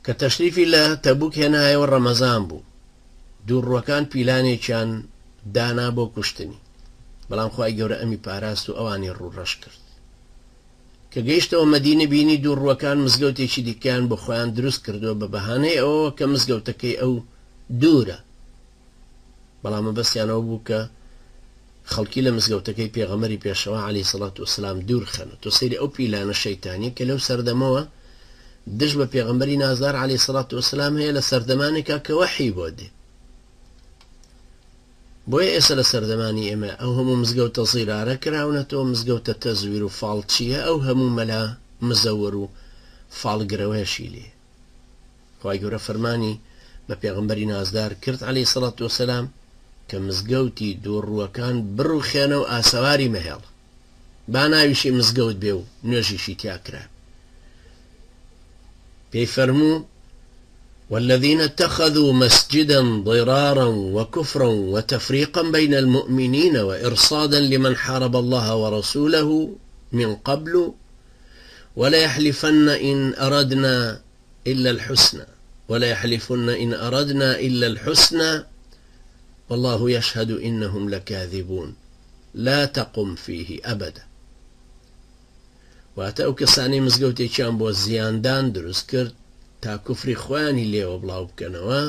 کە تەشریفی لە تەبوک هێنایەوە ڕەمەزان بوو، دووڕووەکان پیلانێکیان دانا بۆ کوشتنی، بەڵام خوای گەورە ئەمی پاراست و ئەوانی ڕووڕەش کرد. کە گەیشتەوە مەدینە بینی دووڕووەکان مزگەوتێکی دیکەیان بۆ خۆیان دروست کردووە بە بەهانەی ئەوەوە کە مزگەوتەکەی ئەو دوورە، بەڵام مەبەستیان ئەوە بوو کە خەڵکی لە مزگەوتەکەی پێغەمبەری پێشەوا عەلەیهی سەڵات وسلام دوور خەن. تۆ سەیری ئەو پیلانە شەیتانیە کە لەو سەردەمەوە دژ بە پێغەمبەری نازدار عەلەیهی سەڵات وسلام هەیە لە سەردەمانێکا کە وەحی بۆ دێ. بۆیە ئێستا لە سەردەمانی ئێمە ئەو هەموو مزگەوتە زیرارە کراونەتەوە، مزگەوتە تەزویر و فاڵچییە، ئەو هەموو مەلا مزەوەر و فاڵگرەوەیەشی لێ. خوای گەورە فەرمانی بە پێغەمبەری نازدار کرد علیە سڵات وسلام کە مزگەوتی دووڕووەکان بڕوخێنە و ئاسەواری مەهێڵە با ناویشی مزگەوت بێ و نوێژیشی تیا کرا پێی فەرموو والذين اتخذوا مسجدا ضرارا وكفرا وتفريقا بين المؤمنين وإرصادا لمن حارب الله ورسوله من قبل وليحلفن إن أردنا إلا الحسنى وليحلفن إن أردنا إلا الحسنى والله يشهد إنهم لكاذبون لا تقم فيه أبدا. واتە ئەو کەسانەی مزگەوتێکیان بۆ زیاندان دروست کرد تا کوفری خۆیانی لێوە بڵاو بکەنەوە،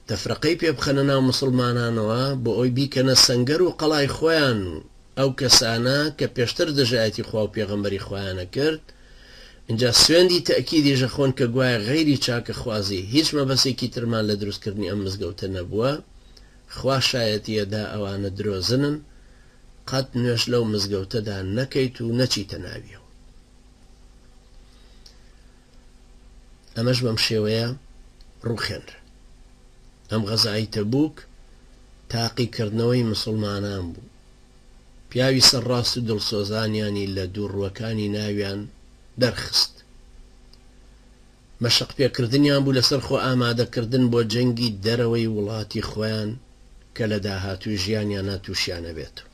تەفرەقەی پێ بخەنە ناو موسڵمانانەوە بۆ ئەوی بیکەنە سەنگەر و قەڵای خۆیان و ئەو کەسانە کە پێشتر دژایەتی خوا و پێغەمبەری خوایان ئەکرد ئینجا سوێندی تەئکیدیش ئەخۆن کە گوایە غەیری چاکەخوازی هیچ مەبەسێکی ترمان لە دروستکردنی ئەم مزگەوتە نەبووە خوا شایەتی ئەدا ئەوانە درۆزنن قەت نوێژ لەو مزگەوتەدا نەکەیت و نەچیتە ناویەوە. ئەمەش بەم شێوەیە ڕووخێنرا. ئەم غەزای تەبوک تاقیکردنەوەی مسوڵمانان بوو. پیاوی سەرڕاست و دڵسۆزانیانی لە دووڕووەکانی ناویان دەرخست. مەشق پێکردنیان بوو لەسەر خۆ ئامادەکردن بۆ جەنگی دەرەوەی وڵاتی خۆیان کە لە داهاتووی ژیانیانا تووشیان ئەبێتەوە.